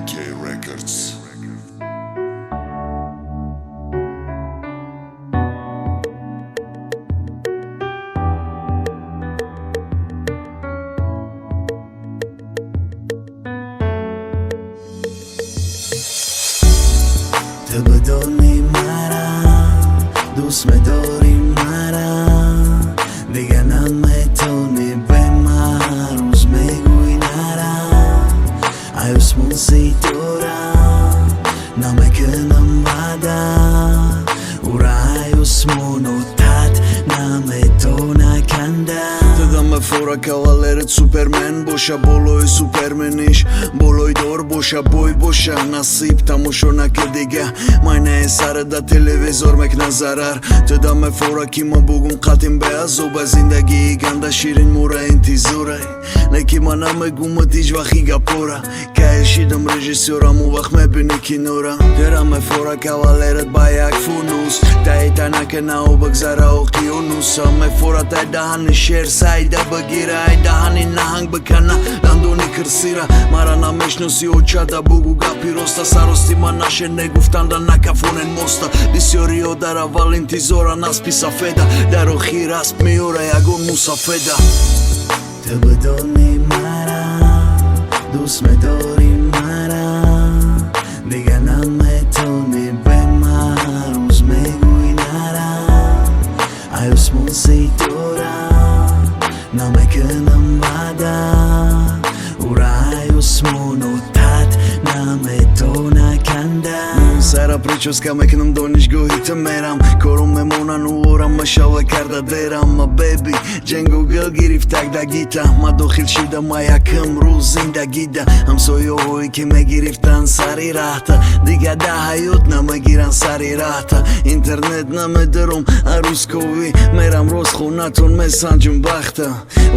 BK Records. Ту бидони мара, дӯст медорӣ мара, дига наметонӣ бе ман, ҳар рӯз мегӯй нара. Ай осмон ситора намекунам ваъда, ура ай осмон отат наметона канда. Тадам фора кавалерит супермен боша, болои супермениш болои дор боша, бой боша, насиб тамошо нака дига майнаи сарада телевизор мекна зарар. Тадам фора ки ма бугум қатим беазоба, зиндагии ганда ширин мура интизорай, леки ма намегумат ҳеҷ вақт и гапора. Кай шидам режиссёрам, у вақт мебини кинора. Дирам фора кавалерат ба як фунус таита накана, бигзара оқиёнуса мефора, тай даҳани шер сайда бигира, ай даҳани наҳанг бикана дандони кирсира. Мара намешноси, очада бугу гапи роста, сарости ма наше негуфтанда накафонен моста. Бисёриҳо дар аввал интизоран аспи сафеда, дар охир асп меёра ягон мусафеда. Ту бидони мара, дӯст медорӣ мара, дига наметонӣ бе ман, ҳар рӯз мегӯй нара. Ай осмон ситора намекунам ваъда, ура ай осмон отат наметона канда. Сара прическа мекунам, донишгоҳи ту мерам, кором мемонан уорам машава карда дерам. Ма беби ҷангу гил гирифтак да гита, ма дохил шида ма якм рӯз зиндагида. Ҳамсоёҳое ки мегирифтан сари раҳта, дига да ҳаёт намегиран сари раҳта. Интернет намедорум, арӯзковӣ мерам рост хонатон, месанҷум бахта.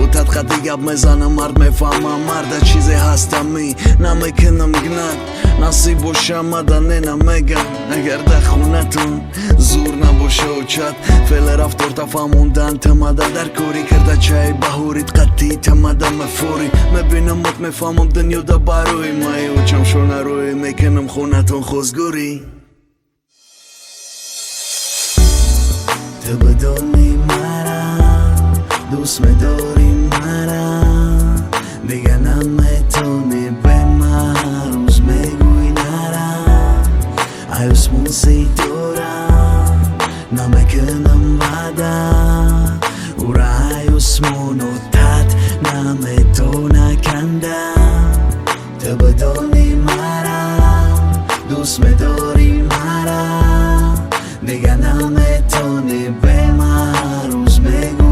Отат қати гап мезанам, мард мефаҳмам, марда чизе ҳастами намекунам гнат. Насиб боша мада не намегам, агар дар хонатон зур набоша очат. Феле рафторта фаҳмондан тамада, дар корӣ карда чай баҳорит қатъи тамада мефорӣ. Мебинамот, мефаҳмам, дунё да барои май очам шонарӯӣ мекунам хонатон хозгорӣ. Ту бидони мара, дӯст медорӣ мара, дига наметонӣ бе ман, ҳар рӯз мегӯй нара. Ай осмон ситора намекунам ваъда, ура ай осмон отат наметона канда. Ту бидони мара, дӯст медорӣ мара, дига наметонӣ бе ман, ҳар рӯз мегӯй